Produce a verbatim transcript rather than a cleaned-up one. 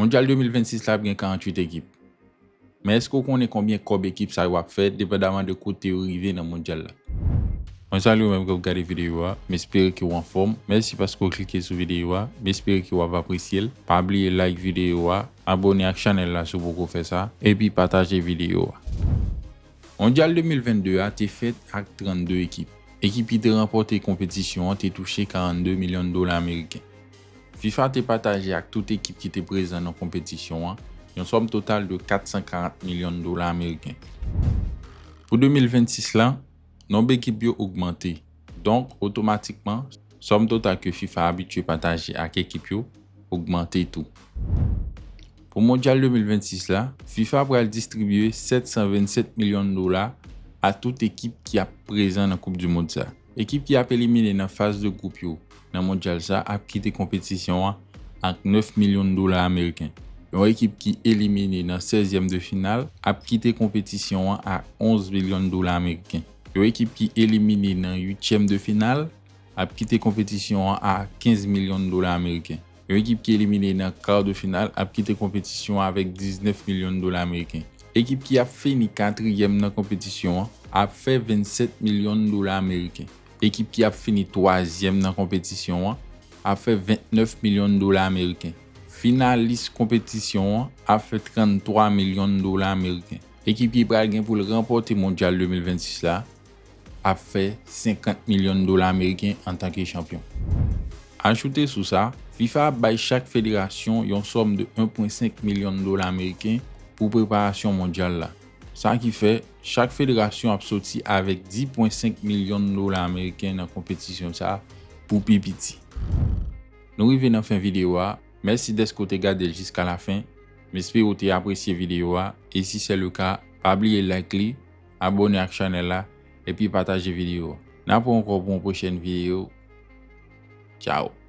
Mondyal de mil vennsis la ap gen karanntuit ekip. Men èske w konnen konbyen kòb ekip sa yo ap fè, depandaman de kote yo rive nan mondyal la? Mwen salye w menm ke w gade videyo a, m espere ke w anfòm. Mèsi paske w klike sou videyo a, m espere ke w ap apresye l. Pa bliye like videyo a, abone ak chanèl la si w poko fè sa, epi pataje videyo a. Mondyal de mil vennde a te fèt ak trannde ekip. Ekip ki te ranpòte konpetisyon an te touche karannde milyon dola ameriken. fifa te pataje ak tout ekip ki te prezan nan konpetisyon an yon sòm total de kat san karant milyon dola ameriken. Pou de mil vennsis la, nonb ekip yo ogmante. Donk, otomatikman, sòm total ke fifa abitye pataje ak ekip yo ogmante tou. Pou mondyal de mil vennsis la, fifa pral distribye sèt san vennsenk milyon dola a tout ekip ki ap prezan nan koup di mond sa. Ekip ki ap elimine nan faz de gwoup yo nan mondyal sa ap kite konpetisyon an ak nèf milyon dola ameriken. Yon ekip ki elimine nan sèzyèm de final ap kite konpetisyon an ak onz milyon dola ameriken. Yon ekip ki elimine nan uityèm de final ap kite konpetisyon an ak kenz milyon dola ameriken. Yon ekip ki elimine nan ka de final ap kite konpetisyon an avèk diznèf milyon dola ameriken. Ekip ki ap fini katriyèm nan konpetisyon an ap fè vennsèt milyon dola ameriken. Ekip ki ap fini twazyèm nan konpetisyon an ap fè ventnèf milyon dola ameriken. Finalis konpetisyon an ap fè tranntwa milyon dola ameriken. Ekip ki pral gen pou l ranpòte mondyal de mil vennsis la ap fè senkant milyon dola ameriken antanke chanpyon. Ajoute sou sa, fifa ap bay chak federasyon yon sòm de en pwen senk milyon dola ameriken pou preparasyon mondyal la. Sa ki fè, chak federasyon ap soti avèk dis pwen senk milyon dola ameriken nan konpetisyon sa pou pi piti. Nou rive nan fen videyo a. Mèsi dèske w te gade l jiska la fen. M espere w te apresye videyo a. E si se le ka, pa bliye like li, abone ak chanèl la, epi pataje videyo a. N ap wè ankò pou yon pwochèn videyo. Tchao.